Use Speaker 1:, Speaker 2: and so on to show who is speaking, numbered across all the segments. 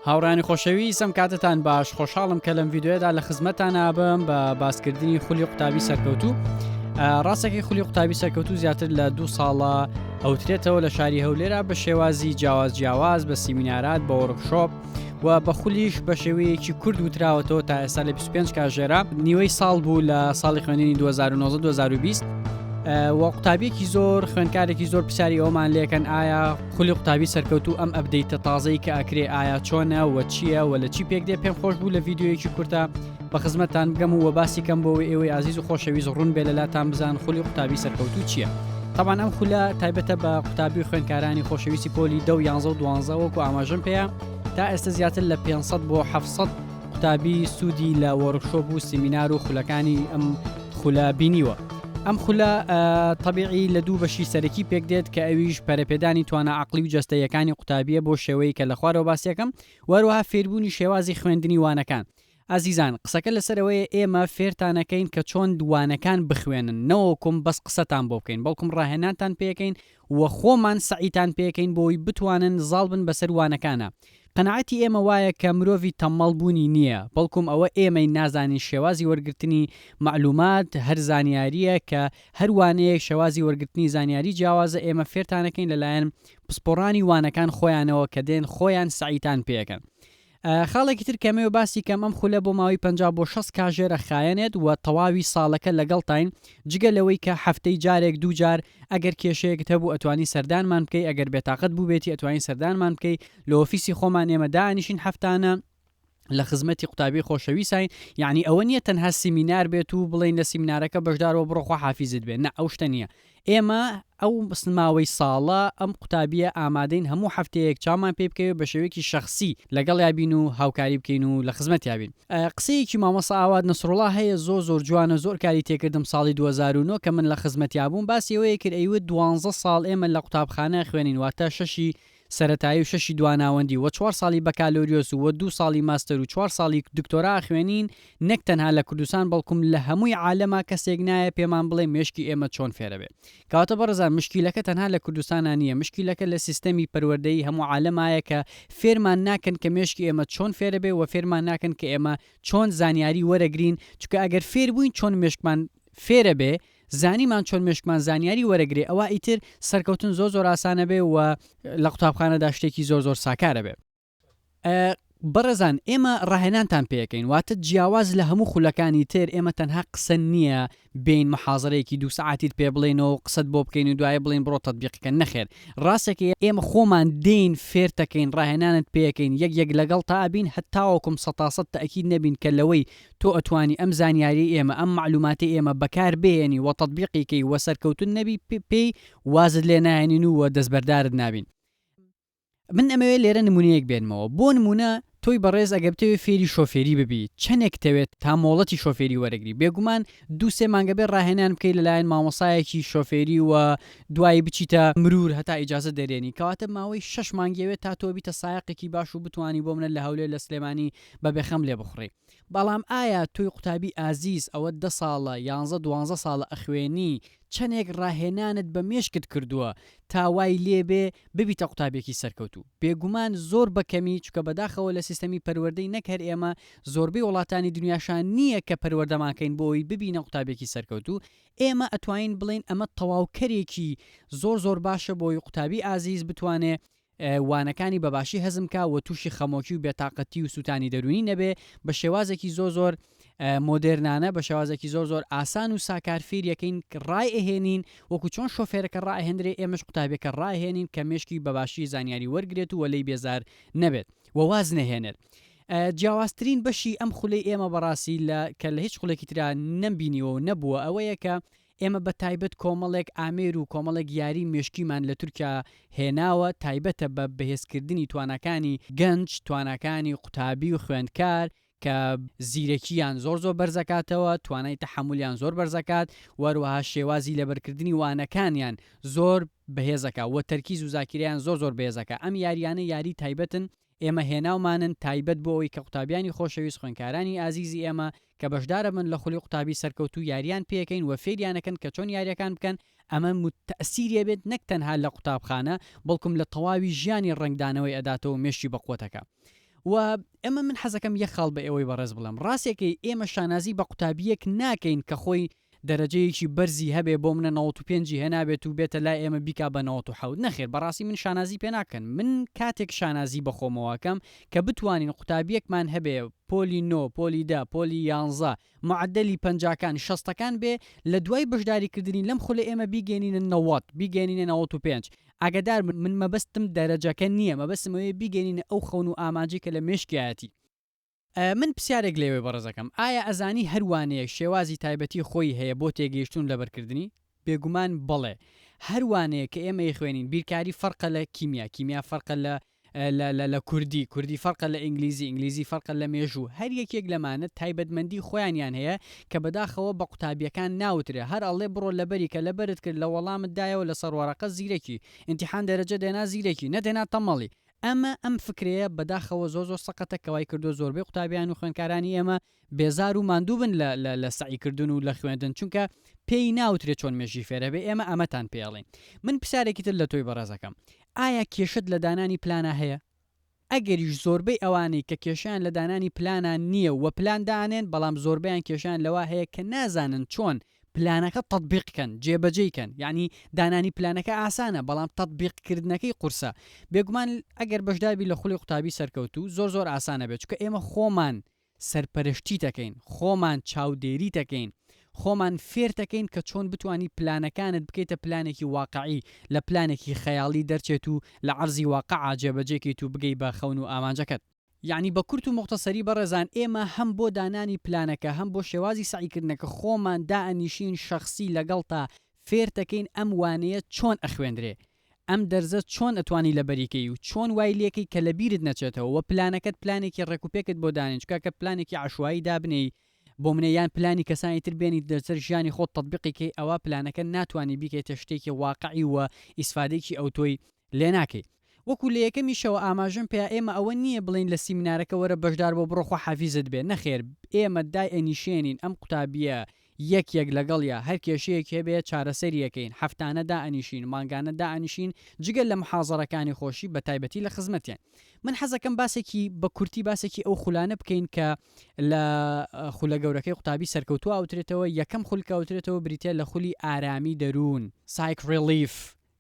Speaker 1: هاوڕێیانی خۆشەویست ئەم کاتتان باش خۆشحاڵم کە لەم ڤیددیوەدا لە خزمەتان نابم بە باسکردنی خولی قوتابی سەرکەوتوو ڕاستەکەی خولی قوتابی سەرکەوتوو زیاتر لە دوو ساڵە ئەوترێتەوە لە شاری هەولێرا بە شێوازی جیاواز جیاواز بە سیمینارات بە وۆرکشۆپ و بە خولیش بە شێوەیەکی کورد وتراوەتەوە تا ئێستا لە 25 کاژێرە نیوەی ساڵ بوو لە ساڵی خوێندنی 2019 2020 و قوتابیەکی زۆر خوێندکارێکی زۆر پرسیاری ئەومان لێکەن ئایا خولی قوتابی سەرکەوتوو ئەم update ە تازەی کە ئەکرێ ئایا چۆنە وە چییە وە لە چی پێک دێ پێم خۆش بوو لە ڤیدیۆیەکی کورتە بە خزمەتتان بگەم و وە باسی کەم بۆ ئێوەی ئازیز و خۆشەویست ڕوون بێ لەلاتان بزان خولی قوتابی سەرکەوتوو چییە تەبعەن ئەم خولە تایبەتە بە قوتابی و خوێندکارانی خۆشەویستی پۆلی دە و یانزە و دوانزە وەکو ئاماژەم پێیە تا ئێستا زیاتر لە 500 بۆ 700 قوتابی سوودی لە وۆرکشۆپ و سیمینار و خولەکانی ئەم خولە بینیوە. ئەم خولە تەبیعی لە دوو بەشی سەرەکی پێک دێت کە ئەویش پەرەپێدانی توانا عەقڵی و جەستەییەکانی قوتابییە بۆ شێوەی کە لە خوارەوە باسیەکەم و هەروەها فێربوونی شێوازی خوێندنی وانەکان. ئازیزان قسەکە لەسەر ئەوەیە ئێمە فێرتانەکەین کە چۆن وانەکان بخوێنن نەوەکم بەس قسەتان بۆ بکەین بەڵکم ڕاهێنانتان پێکەین و خۆمان سەعیتان پێکەین بۆی بتوانن زاڵ بن بەسەر وانەکانا. قەناعەتی ئێمە وایە کە مرۆڤی تەممەڵ بوونی نییە، بەڵکوم ئەوە ئێمەین نازانین شێوازی وەرگرتنی مەعلومات، هەر زانیارییە کە هەر وانەیەک شێوازی وەرگرتنی زانیاری جیاوازە ئێمە فێرتانەکەین لەلایەن پسپۆڕانی وانەکان خۆیانەوە کە دێن خۆیان سەعیتان پێکەن. خاڵێکی تر کە ئەمەوێ باسی کەم ئەم خولە بۆ ماوەی 50 بۆ 60 کاژێر ئەخایەنێت و تەواوی ساڵەکە لەگەڵتاین جگە لەوەی کە هەفتەی جارێک دوو جار ئەگەر کێشەیەکت هەبوو ئەتوانی سەردانمان بکەی ئەگەر بێتاقەت بووبێتی ئەتوانی سەردانمان بکەی لە ئۆفیسی خۆمان ئێمە دائەنیشین هەفتانە لە خزمەتی قوتابی خۆشەویساین یعنی ئەوە نییە تەنها سیمینار بێت و بڵێین لە سیمینارەکە بەشدارەوە بڕۆ خوا حافیزت بێ نا ئەو شتە نییە ئێمە ئەو ماوەی ساڵە ئەم قوتابییە ئامادەین هەموو هەفتەیەک چاومان پێی بکەوێت بە شێوەیەکی شەخسی لەگەڵیا بین و هاوکاری بکەین و لە خزمەتیا بین. قسەیەکی مامۆستا ئاوات نەسروڵا هەیە زۆر زۆر جوانە زۆر کاری تێکردم ساڵی 2009 کە من لە خزمەتیا بووم باسی ئەوەی کرد ئەیوت دوانزە ساڵ ئێمە لە قوتابخانە خوێنین واتە شەشی سەرەتایی و شەشی دواناوەندی و چوار ساڵی بەکالۆریۆس و دوو ساڵی ماستەر و چوار ساڵی دکتۆرا ئەخوێنین نەک تەنها لە کوردستان بەڵکوم لە هەمووی عالەما کەسێک نایە پێمان بڵێ مێشکی ئێمە چۆن فێرەبێ کەواتە بەڕێزان مشکیلەکە تەنها لە کوردستانا نیە مشکیلەکە لە سیستەمی پەروەردەیی هەموو عالەمایە کە فێرمان ناکەن کە مێشکی ئێمە چۆن فێرەبێ وە فێرمان ناکەن کە ئێمە چۆن زانیاری وەرەگرین چونکە ئەگەر فێربووین چۆن مێشکمان فێرەبێ زانیمان چۆن مێشکمان زانیاری وەرەگرێ ئەوا ئیتر سەرکەوتن زۆر زۆر ئاسانە بێ و لە قوتابخانەدا شتێکی زۆر زۆر ساکارە بێ. بەڕێزان ئێمە ڕاهێنانتان پێ ئەکەین واتە جیاواز لە هەموو خولەکانی تر ئێمە تەنها قسە نییە بێین محازەرەیەکی دوو سەعاتیت پێ بڵێینەوە و قسەت بۆ بکەین و دوایە بڵێین بڕۆ تەتبیقی کە نەخێر ڕاستەکەی ئێمە خۆمان دێین فێرتەکەین ڕاهێنانت پێ ئەکەین یەک یەک لەگەڵتا ئەبین هەتاوەکوم سەتاسەد تەئکید نەبین کە لەوەی تۆ ئەتوانی ئەم زانیاریەی ئێمە ئەم مەعلوماتەی ئێمە بەکار بهێنی وە تەتبیقی کەی وە سەرکەوتن نەبی پێی وازت لێ ناهێنین و وە دەستبەردارت نابین. من ئەمەوێ لێرە نمونەیەک بێنمەوە بۆ نمونە تۆی بەڕێز ئەگەر بتەوێ فێری شۆفێری ببی چەنێک تەوێت تا مۆڵەتی شۆفێری وەرەگری بێگومان دوو سێ مانگە بێ ڕاهێنان بکەی لەلایەن مامۆسایەکی شۆفێری و دوایی بچیتە مرور هەتا ئیجازە دەرێنی کەواتە ماوەی شەش مانگی ئەوێت تا تۆ بیتە سایەقێکی باش و بتوانی بۆ منە لە هەولێر لە سلێمانی بە بێخەم لێ بخوڕی بەڵام ئایا تۆی قوتابی ئازیز ئەوە دە ساڵە یانزە دوانزە ساڵە ئەخوێنی چەنێک ڕاهێنانت بە مێشکت کردووە تا وای لێ بێ ببیتە قوتابیەکی سەرکەوتوو؟ بێگومان زۆر بە کەمی چونکە بەداخەوە لە سیستەمی پەروەردەی نەک هەر ئێمە زۆربەی وڵاتانی دنیاشا نییە کە پەروەردەمان کەین بۆ ئەوەی ببینە قوتابیەکی سەرکەوتوو ئێمە ئەتوانین بڵێین ئەمە تەواوکەرێکی زۆر زۆر باشە بۆ ئەوەی قوتابی ئازیز بتوانێ وانەکانی بە باشی هەزم کا و تووشی خەمۆکی و بێتاقەتی و سووتانی دەروونی نەبێ بە شێوازێکی زۆر زۆر مۆدێرنانە بە شێوازێکی زۆر زۆر ئاسان و ساکار فێریەکەین ڕای ئەهێنین وەکو چۆن شۆفێرەکە ڕائەهێندرێ ئێمەش قوتابیەکە ڕائەهێنین کە مێشکی بە باشی زانیاری وەرگرێت و لێی بێزار نەبێت و واز نەهێنێت جیاوازترین بەشی ئەم خولەی ئێمە بەڕاستی لە کە لە هیچ خولێکی ترا نەمبینیوە و نەبووە ئەوەیە کە ئێمە بە تایبەت کۆمەڵێک ئامێر و کۆمەڵێک یاری مێشکیمان لە تورکیا هێناوە تایبەتە بە بەهێزکردنی تواناکانی گەنج، تواناکانی قوتابی و خوێندکار کە زیرەکییان زۆر زۆر بەرزەکاتەوە، توانای تەحەمولیان زۆر بەرزەکات و هەروەها شێوازی لەبەرکردنی وانەکانیان زۆر بەهێزەکا و تەرکیز و زاکیرەیان زۆر زۆر بەهێزەکا. ئەم یاریانە یاری تایبەتن ئێمە هێناومانن تایبەت بۆ ئەوەی کە قوتابیانی خۆشەویست خوێندکارانی ئازیزی ئێمە کە بەشدارەبن لە خولی قوتابی سەرکەوتوو یاریان پێکەین وە فێریانەکەن کە چۆن یاریەکان بکەن ئەمە تەئسیری ئەبێت نەک تەنها لە قوتابخانە بەڵکم لە تەواوی ژیانی ڕەنگدانەوەی ئەداتەوە مێشکی بەقوەتەکە. و ئێمە من حەزەکەم یەک خاڵ بە ئێوەی بەڕێز بڵێم ڕاستەکەی ئێمە شانازی بە قوتابیەک ناکەین کە خۆی دەرەجەیەکی بەرزی هەبێ بۆ منە 95 ی هێنابێت و بێتە لای ئێمە بیکا بە 97 نەخێر بەڕاستی من شانازی پێ ناکەن من کاتێک شانازی بە خۆمەوە ئەکەم کە بتوانین قوتابیەکمان هەبێ پۆلی نۆ پۆلی دە پۆلی یانزە معەدەلی پەنجاکان شەستەکان بێ لە دوای بەشداری کردنی لەم خولە ئێمە بیگەینینە 90 بیگەینینە 95 ئاگادار بن من مەبەستم دەرەجەکە نییە مەبەستم ئەوەیە بیگەینینە ئەو خەون و ئامانجەی کە لە مێشکیایەتی. من پسیارێک لەوێ بەڕێزەکەم ئایا ئەزانی هەر وانەیەک شێوازی تایبەتی خۆی هەیە بۆ تێگەیشتن و لەبەرکردنی؟ بێگومان بەڵێ هەر وانەیەک کە ئێمە ئەیخوێنین بیرکاری فەرقە لە کیمیا کیمیا فەرقە لە لە لە لە کوردی کوردی فەرقە لە ئینگلیزی ئینگلیزی فەرقە لە مێژوو هەر یەکێک لەمانە تایبەتمەندی خۆیانیان هەیە کە بەداخەوە بە قوتابیەکان ناوترێ هەر ئەڵێ بڕۆ لەبەری کە لەبەرت کرد لە وەڵامت دایەوە لەسەر وەرەقە زیرەکی ئینتیحان دەرەجە دێنا زیرەکی نەدێنا تەمەڵی ئەمە ئەم فکرەیە بەداخەوە زۆر زۆر سەقەتە کە وای کردووە زۆربەی قوتابیان و خوێندکارانی ئێمە بێزار و ماندوو بن لە لە لە سەعی کردن و لە خوێندن چونکە پێی ناوترێ چۆن مێژی فێرە بێ ئێمە ئەمەتان پێ ئەڵێین من پرسیارێکی تر لە تۆی بەڕێزەکەم ئایا کێشەت لە دانانی پلانا هەیە؟ ئەگەریش زۆربەی ئەوانەی کە کێشەیان لە دانانی پلانا نییە و پلان دائەنێن بەڵام زۆربەیان کێشەیان لەوە هەیە کە نازانن چۆن پلانەکە تەتبیق کەن، جێبەجێی کەن، یەعنی دانانی پلانەکە ئاسانە بەڵام تەتبیق کردنەکەی قورسە، بێگومان ئەگەر بەشداربی لە خولی قوتابی سەرکەوتوو زۆر زۆر ئاسان ئەبێت چونکە ئێمە خۆمان سەرپەرشتیتەکەین، خۆمان چاودێریتەکەین، خۆمان فێرتەکەین کە چۆن بتوانی پلانەکانت بکەیتە پلانێکی واقعی، لە پلانێکی خەیاڵی دەرچێت و لە عەرزی واقعا جێبەجێکەیت و بگەی بە خەون و ئامانجەکەت. یەعنی بە کورت و موختەسەری بەڕێزان ئێمە هەم بۆ دانانی پلانەکە هەم بۆ شێوازی سەعی کردنەکە خۆمان دائەنیشین شەخسی لەگەڵتا فێرتەکەین ئەم وانەیە چۆن ئەخوێندرێ ئەم دەرزە چۆن ئەتوانی لەبەری کەی و چۆن وای لێکەی کە لەبیرت نەچێتەوە وە پلانەکەت پلانێکی ڕێکوپێکت بۆ دانێن چونکە کە پلانێکی عەشوایی دابنێی بۆ منە یان پلانی کەسانی تر بێنیت لەسەر ژیانی خۆت تەتبیقی کەی ئەوا پلانەکە ناتوانی بیکەیتە شتێکی واقعی و ئیسفادەیەکی ئەوتۆی لێ ناکەی. وەکو لە یەکەمیشەوە ئاماژەم پێیا ئێمە ئەوە نییە بڵێین لە سیمینارەکە وەرە بەشدار بۆ بڕۆ خوا حافیزت بێ نەخێر ئێمە دای ئەنیشێنین ئەم قوتابییە یەک یەک لەگەڵیا هەر کێشەیەکی هەبێ چارەسەری ئەکەین هەفتانە دائەنیشین مانگانە دائەنیشین جگە لە محازەرەکانی خۆشی بە تایبەتی لە خزمەتیان من حەزەکەم باسێکی بە کورتی باسێکی ئەو خولانە بکەین کە لە خولە گەورەکەی قوتابی سەرکەوتوو ئەوترێتەوە یەکەم خول کە ئەوترێتەوە بریتیە لە خولی ئارامی دەروون Psych Relief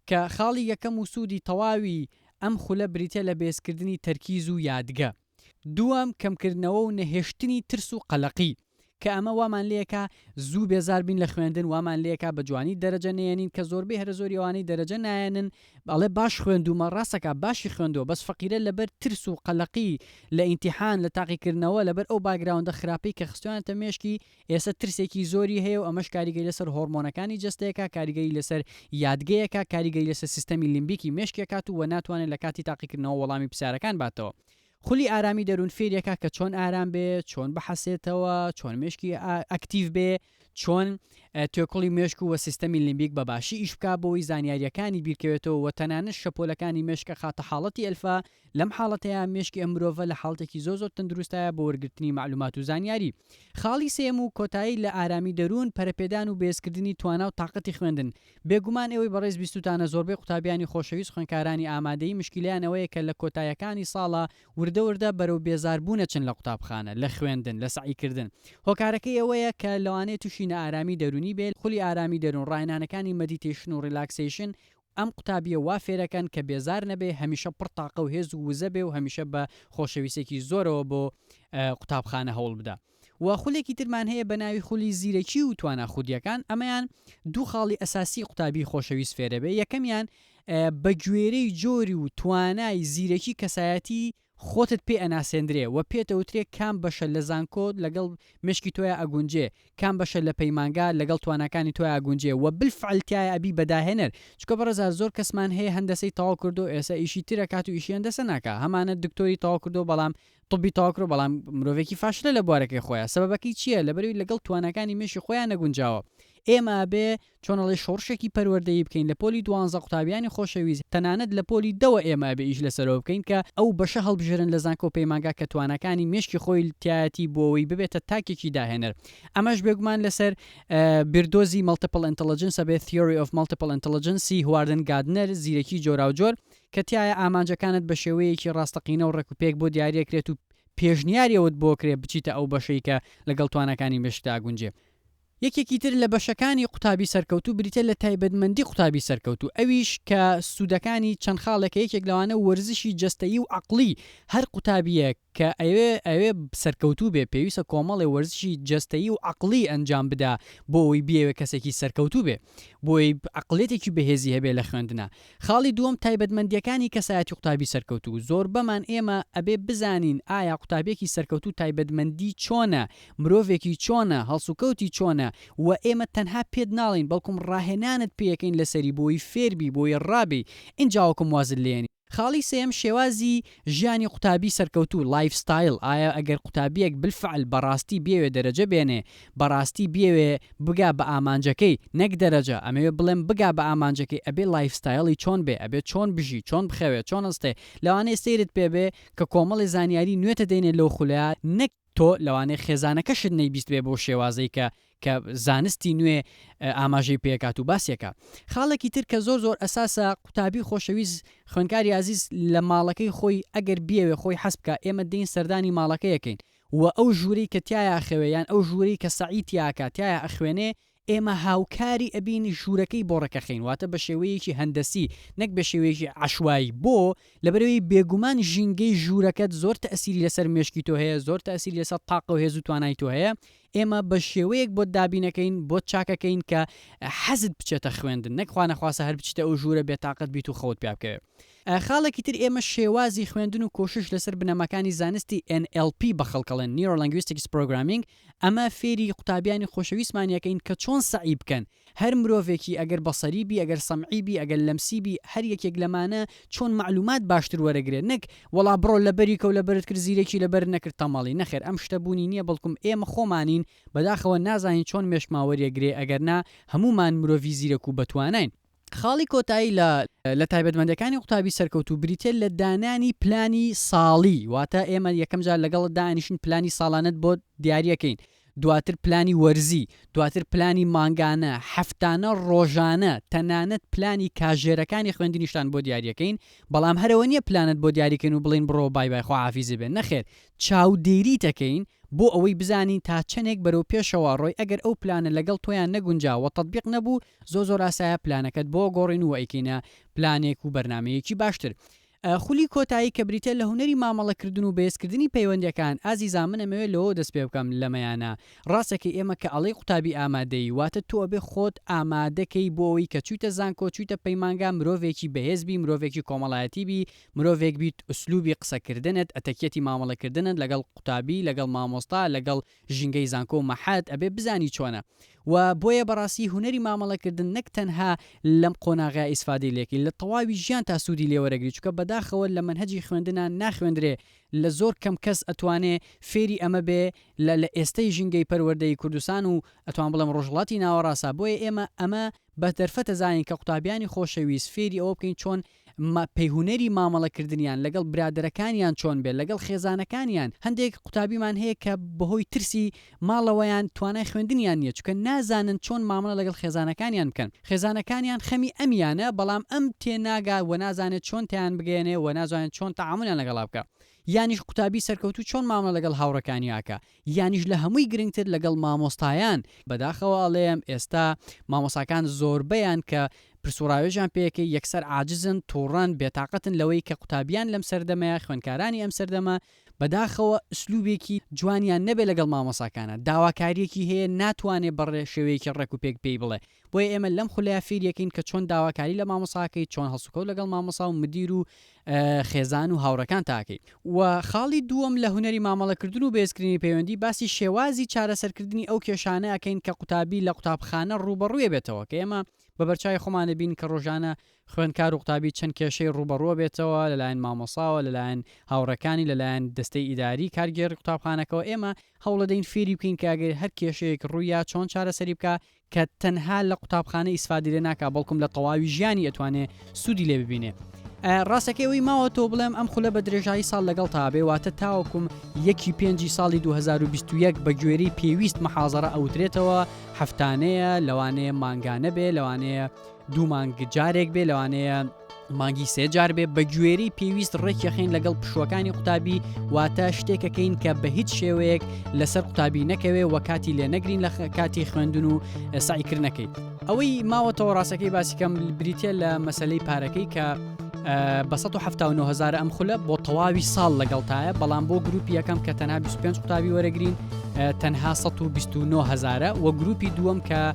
Speaker 1: کە خاڵی یەکەم و سوودی تەواوی ئەم خولە بریتیە لە بەێزکردنی تەرکیز و یادگە. دووەم، کەمکردنەوە و نەهێشتنی ترس و قەلەقی، کە ئەمە وامان لێکا زوو بێزار بین لە خوێندن، وامان لێکا بە جوانی دەرەجە نەیەنین، کە زۆربەی هەرە زۆری ئەوانەی دەرەجە نایەنن ئەڵێ باش خوێندوومە، ڕاستەکا باشی خوێندووە بەس فەقیرە لەبەر ترس و قەلەقی لە ئینتیحان، لە تاقیکردنەوە، لەبەر ئەو background ە خراپەی کە خستویانەتە مێشکی، ئێستا ترسێکی زۆری هەیە و ئەمەش کاریگەری لەسەر هۆرمۆنەکانی جەستەیەکە، کاریگەری لەسەر یادگەیەکە، کاریگەری لەسەر سیستەمی لیمبیکی مێشکێکات و ناتوانێت لە کاتی تاقیکردنەوە وەڵامی پرسیارەکان باتەوە. خولی ئارامی دەروون فێریەکا کە چۆن ئارام بێ، چۆن بحەسێتەوە، چۆن مێشکی active بێ، چۆن توێکڵی مێشک و سیستەمی لیمبیک بە باشی ئیش بکا بۆی زانیارییەکانی بیرکەوێتەوە و تەنانەت شەپۆلەکانی مێشک ئەخاتە حاڵەتی ئەلفا، لەم حاڵەتەیا مێشکی ئەم مرۆڤە لە حاڵەتێکی زۆر زۆر تەندروستایە بۆ وەرگرتنی مەعلومات و زانیاری. خاڵی سێیەم و کۆتایی لە ئارامی دەروون، پەرەپێدان و بەهێزکردنی توانا و تاقەتی خوێندن. بێگومان ئێوەی بەڕێز بیستوتانە زۆربەی قوتابیانی خۆشەویست خوێندکارانی ئامادەیی مشکیلەیان ئەوەیە کە لە کۆتایەکانی ساڵا وردە وردە بەرەو بێزار بوون ئەچن لە قوتابخانە، لە خوێندن، لە سەعی کردن. هۆکارەکەی ئەوەیە کە لەوانەیە توشی نائارامی دەروونی بێ، خولی ئارامی دەروون، ڕاهێنانەکانی meditation و relaxation ئەم قوتابیە وا فێرەکەن کە بێزار نەبێ، هەمیشە پڕ تاقە و هێز و وزە بێ و هەمیشە بە خۆشەویستێکی زۆرەوە بۆ قوتابخانە هەوڵ بدا. وە خولێکی ترمان هەیە بە ناوی خولی زیرەکی و توانا خودیەکان، ئەمەیان دوو خاڵی ئەساسی قوتابی خۆشەویست فێرەبێ، یەکەمیان بە گوێرەی جۆری و توانای زیرەکی کەسایەتی خۆتت پێ ئەناسێندرێ وە پێت ئەوترێ کام بەشە لە زانکۆ لەگەڵ مێشکی تۆیا ئەگونجێ کام بەشە لە پەیمانگا لەگەڵ تواناکانی تۆیا ئەگونجێ وە بالفعل تیایا ئەبی بە داهێنەر چونکە بەڕێزان زۆر کەسمان هەیە هەندەسەی تەواو کردوە ئێستا ئیشی تر ئەکات و ئیشی هەندەسە ناکا هەمانە دکتۆری تەواو کردوە بەڵام طبی تەواو کردوە بەڵام مرۆڤێکی فاشلە لە بوارەکەی خۆیا سەبەبەکەی چیە لەبەرئەوەی لەگەڵ تواناکانی مێشکی خۆیا نەگونجاوە ئێمە ئەبێ چۆن ئەڵێی شۆڕشێکی پەروەردەیی بکەین لە پۆلی دوانزە قوتابیانی خۆشەویست تەنانەت لە پۆلی دەوە ئێمە ئەبێ ئیش لەسەرەوە بکەین کە ئەو بەشە هەڵبژێرن لە زانکۆ پەیمانگا کە تواناکانی مێشکی خۆی تیایەتی بۆوەی ببێتە تاکێکی داهێنەر ئەمەش بێگومان لەسەر بیردۆزی Multiple Intelligence ئەبێ Theory of Multiple Intelligence ی هواردن گادنەر زیرەکی جۆراوجۆر کە تیایا ئامانجەکانت بە شێوەیەکی ڕاستەقینە و ڕێکوپێک بۆ دیاریەکرێت و. پێشنیاری ئەوەت بۆ کرێ بچیتە ئەو بەشەی کە لەگەڵ تواناکانی مێشکتا ئەگونجێ. یەکێکی تر لە بەشەکانی قوتابی سەرکەوتوو بریتیە لە تایبەتمەندی قوتابی سەرکەوتوو ئەویش کە سوودەکانی چەند خاڵێکە یەکێک لەوانە وەرزشی جەستەیی و عەقڵی هەر قوتابیەک کە ئەیەوێ ئەیەوێ سەرکەوتوو بێ پێویستە کۆمەڵێ وەرزشی جەستەیی و عەقڵی ئەنجام بدا بۆ ئەوەی بیەوێ کەسێکی سەرکەوتوو بێ بۆ ئەوەی عەقڵیەتێکی بەهێزی هەبێ لە خوێندنا خاڵی دووەم تایبەتمەندیەکانی کەسایەتی قوتابی سەرکەوتوو زۆربەمان ئێمە ئەبێ بزانین ئایا قوتابیەکی سەرکەوتوو تایبەتمەندی چۆنە مرۆڤێکی چۆنە هەڵسوکەوتی چۆنە وە ئێمە تەنها پێت ناڵێین بەڵکم ڕاهێنانت پێیەکەین لەسەری بۆی فێربی بۆی ڕابێی ئینجا وەکم وازت لێنین. خاڵی سێیەم شێوازی ژیانی قوتابی سەرکەوتوو، Life Style، ئایا ئەگەر قوتابیەک بالفعل بەڕاستی بیەوێ دەرەجە بێنێ، بەڕاستی بیەوێ بگا بە ئامانجەکەی، نەک دەرەجە، ئەمەوێ بڵێم بگا بە ئامانجەکەی ئەبێ life style ی چۆن بێ، ئەبێ چۆن بژی، چۆن بخەوێ، چۆن هەستێ، لەوانەیە سەیرت پێ بێ کە کۆمەڵێ زانیاری نوێتە دەینێ لەو خولەیا، نەک تۆ لەوانەیە خێزانەکەشت نەیبیستبێ بەو شێوازەی کە کە زانستی نوێ ئاماژەی پێکات و باسیەکا. خاڵێکی تر کە زۆر زۆر ئەساسە قوتابی خۆشەویست خوێندکاری ئازیز لە ماڵەکەی خۆی ئەگەر بیەوێ خۆی حەز بکا ئێمە دێین سەردانی ماڵەکەی ئەکەین و ئەو ژوورەی کە تیایا ئەخەوێ یان ئەو ژوورەی کە سەعی تیاکا تیایا ئەخوێنێ ئێمە هاوکاری ئەبین ژوورەکەی بۆ ڕێکەخەین واتە بە شێوەیەکی هەندەسی نەک بە شێوەیەکی عەشوایی بۆ؟ لەبەرئەوەی بێگومان ژینگەی ژوورەکەت زۆر تەئسیری لەسەر مێشکی تۆ هەیە زۆر تەئسیری لەسەر تاقە و هێز و توانای تۆ هەیە ئێمە بە شێوەیەک بۆت دابینەکەین بۆت چاکەکەین کە حەزت بچێتە خوێندن نەک خوانەخواستە هەر بچیتە ئەو ژوورە بێتاقەت بیت و خەوت پیا بکەوێ. خاڵێکی تر ئێمە شێوازی خوێندن و کۆشش لەسەر بنەماکانی زانستی NLP بە خەڵک ئەڵێن Neuro Linguistics Programming ئەمە فێری قوتابیانی خۆشەویستمان یەکەین کە چۆن سەعی بکەن هەر مرۆڤێکی ئەگەر بەسەری بی ئەگەر سەمعی بی ئەگەر لەمسی بی هەر یەکێک لەمانە چۆن مەعلومات باشتر وەرەگرێ نەک وەڵا بڕۆ لەبەری کەو لەبەرت کرد زیرەکی لەبەرت نەکرد تەمەڵی نەخێر ئەم شتە بوونی نیە بەڵکم ئێمە خۆمانین بەداخەوە نازانین چۆن مێشکمان وەریەگرێ ئەگەر نا هەموومان مرۆڤی زیرەک و بەتواناین. خاڵی کۆتایی لە لە تایبەتمەندیەکانی قوتابی سەرکەوتوو بریتیە لە دانانی پلانی ساڵی واتە ئێمە یەکەم جار لەگەڵت دائەنیشین پلانی ساڵانەت بۆ دیاریەکەین دواتر پلانی وەرزی دواتر پلانی مانگانە هەفتانە ڕۆژانە تەنانەت پلانی کاژێرەکانی خوێندنیشتان بۆ دیاریەکەین بەڵام هەرەوە نیە پلانت بۆ دیاریکەین و بڵێین بڕۆ بای بای خواحافیزت بێ نەخێر چاودێریت ئەکەین بۆ ئەوەی بزانین تا چەنێک بەرەو پێشەوە ڕۆی ئەگەر ئەو پلانە لەگەڵ تۆیان نەگونجا وە تەتبیق نەبوو زۆر زۆر ئاسایە پلانەکەت بۆ گۆڕین و ئەیکەینە پلانێک و بەرنامەیەکی باشتر. خولی کۆتایی کە بریتیە لە هونەری مامەڵەکردن و بەهێزکردنی پەیوەندیەکان ئازیزان من ئەمەوێ لەوەوە دەست پێ بکەم لەمەیانە ڕاستەکەی ئێمە کە ئەڵێی قوتابی ئامادەیی واتە تۆ ئەبێ خۆت ئامادەکەی بۆ ئەوەی کە چویتە زانکۆ چویتە پەیمانگا مرۆڤێکی بەهێز بی مرۆڤێکی کۆمەڵایەتی بی مرۆڤێک بیت ئسلوبی قسەکردنت ئەتەکیەتی مامەڵەکردنت لەگەڵ قوتابی لەگەڵ مامۆستا لەگەڵ ژینگەی زانکۆ و مەحەد ئەبێ بزانی چۆنە و بۆیە بەڕاستی هونەری مامەڵەکردن نەک تەنها لەم قۆناغەیا ئیسفادەی لێکەی لە تەواوی ژیانتا سوودی لێ وەرەگری چونکە بەداخەوە لە مەنهەجی خوێندنا ناخوێندرێ لە زۆر کەم کەس ئەتوانێ فێری ئەمە بێ لە لە ئێستەی ژینگەی پەروەردەیی کوردستان و ئەتوان بڵێم ڕۆژهەڵاتی ناوەڕاستا بۆیە ئێمە ئەمە بە دەرفەتەزانین کە قوتابیانی خۆشەویست فێری ئەوە بکەین چۆن پەیهونەری مامەڵەکردنیان لەگەڵ برادەرەکانیان چۆن بێت، لەگەڵ خێزانەکانیان، هەندێک قوتابیمان هەیە کە بەهۆی ترسی ماڵەوەیان توانای خوێندنیان نییە، چونکە نازانن چۆن مامەڵە لەگەڵ خێزانەکانیان بکەن، خێزانەکانیان خەمی ئەمیانە، بەڵام ئەم تێناگا و نازانێت چۆن تێیان بگەیەنێ و نازانێت چۆن تەعامولیان لەگەڵا بکا. یانیش قوتابی سەرکەوتوو چۆن مامەڵە لەگەڵ هاوڕێکانی ئەکا، یانیش لە هەمووی گرنگتر لەگەڵ مامۆستایان، بەداخەوە ئەڵێم ئێستا مامۆستاکان زۆربەیان کە پرس و ڕاوێژیان پێکەی یەکسەر عاجزن، توڕەن، بێتاقەتن لەوەی کە قوتابیان لەم سەردەمەیە، خوێندکارانی ئەم سەردەمە بەداخەوە ئسلوبێکی جوانیان نەبێ لەگەڵ مامۆستاکانا، داواکاریەکی هەیە ناتوانێ بە شێوەیەکی ڕێک و پێک پێی بڵێ، بۆیە ئێمە لەم خولەیا فێریەکەین کە چۆن داواکاری لە مامۆستا ئەکەی، چۆن هەڵسوکەوت لەگەڵ مامۆستا و مدیر و خێزان و هاوڕێکانتا ئەکەی. وە خاڵی دووەم لە هونەری مامەڵەکردن و بەهێزکردنی پەیوەندی باسی شێوازی چارەسەرکردنی ئەو کێشانە ئەکەین کە قوتابی لە قوتابخانە ڕووبەڕووی بێتەوە کە ئێمە بە بەرچاوی خۆمان ئەبین کە ڕۆژانە خوێندکار و قوتابی چەند کێشەی ڕووبەڕووە بێتەوە لەلایەن مامۆساوە لەلایەن هاوڕێکانی لەلایەن دەستەی ئیداری کارگێڕی قوتابخانەکەوە ئێمە هەوڵەدەین فێری بکەین کە ئەگەر هەر کێشەیەک ڕوویا چۆن چارەسەری بکا کە تەنها لە قوتابخانە ئیسفادەی لێ ناکا بەڵکم لە تەواوی ژیانی ئەتوانێ سوودی لێ ببینێ. ڕاستەکەی ئەوەی ماوە تۆ بڵێم ئەم خولە بە درێژایی ساڵ لەگەڵ تا بێ واتە تاوەکوم یەکی پێنجی ساڵی 2021 بە گوێرەی پێویست محازەرە ئەوترێتەوە هەفتانەیە لەوانەیە مانگانە بێ لەوانەیە دوو مانگ جارێک بێ لەوانەیە. مانگی سێ جار بێ بە گوێرەی پێویست ڕێکیەخەین لەگەڵ پشووەکانی قوتابی واتە شتێکەکەین کە بە هیچ شێوەیەک لەسەر قوتابی نەکەوێ وە کاتی لێ نەگرین لە کاتی خوێندن و سعیکردنەکەی ئەوەی ماوەتەوە ڕاستەکەی باسیکەم بریتە لە مەسلەی پارەکەی کە بە 1970 هزار ئەم خولە بۆ تەواوی ساڵ لەگەڵتایە بەڵام بۆ گروپی یەکەم کە تەنها 25 قوتابی وەرەگرین تەنها 129 هزارە و گروپی دووەم کە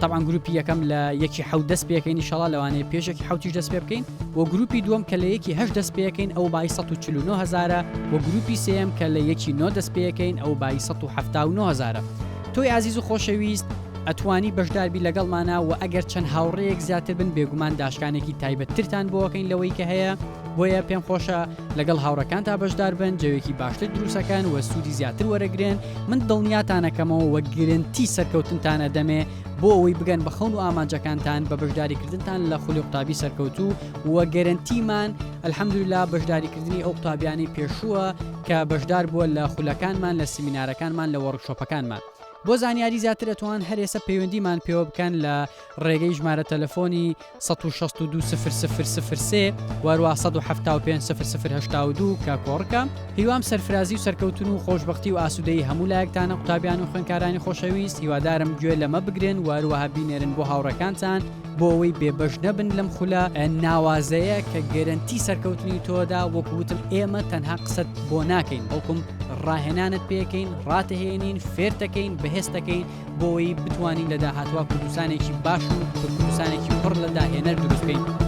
Speaker 1: تەبعەن گروپی یەکەم لە یەکی حەوت دەست پێکەین ئیشەڵا لەوانەیە پێش یەکی حەوتیش دەست پێ بکەین و گروپی دووەم کە لە یەکی هەشت دەست پێکەین ئەو بای 149 هەزارە و گروپی سێیەم کە لە یەکی نۆ دەست پێکەین ئەو بای 179 هەزارە تۆی ئازیز و خۆشەویست ئەتوانی بەشداربی لەگەڵمانە و ئەگەر چەند هاوڕێیەک زیاتر بن بێگومان داشکانێکی تایبەتترتان بۆکەین لەوەی کە هەیە بۆیە پێم خۆشە لەگەڵ هاوڕەکانتا بەشدار بن جەوێکی باشتر دروستەکەن و سوودی زیاتر وەرەگرن من دڵنیاتانەکەمەوە وە گرنتی سەرکەوتنتان ئەدەمێ بۆ ئەوەی بگەن بە خەون و ئامانجەکانتان بە بەشداریکردنتان لە خولی قوتابی سەرکەوتوو و گەرەنتیمان الحمدللە بەشداریکردنی ئەو قوتابیانەی پێشووە کە بەشدار بووە لە خولەکانمان لە سیمینارەکانمان لە وۆرکشۆپەکانمان. بۆ زانیاری زیاتر ئەتوان هەر ئێستا پەیوەندیمان پێوە بکەن لە ڕێگەی ژمارە تەلەفۆنی 162 0 0 3 واروا 175 0 0 کە کۆڕکە. هیوام سەرفرازی و سەرکەوتن و خۆشبەختی و ئاسوودەیی هەموو لایەکتانە قوتابیان و خوێندکارانی خۆشەویست هیوادارم گوێ لەمە بگرن و هەروەها بینێرن بۆ هاوڕێکانتان بۆ ئەوەی بێبەش نەبن لەم خولە ناوازەیە کە گەرەنتی سەرکەوتنی تۆدا وەکو وتم ئێمە تەنها قسەت بۆ ناکەین بەڵکم ڕاهێنانت پێکەین ڕاتهێنین فێرتەکەین بەهێزتەکەین بۆ ئەوەی بتوانین لە داهاتوە کوردستانێکی باش و کوردستانێکی پڕ لە داهێنەر دروست بکەین.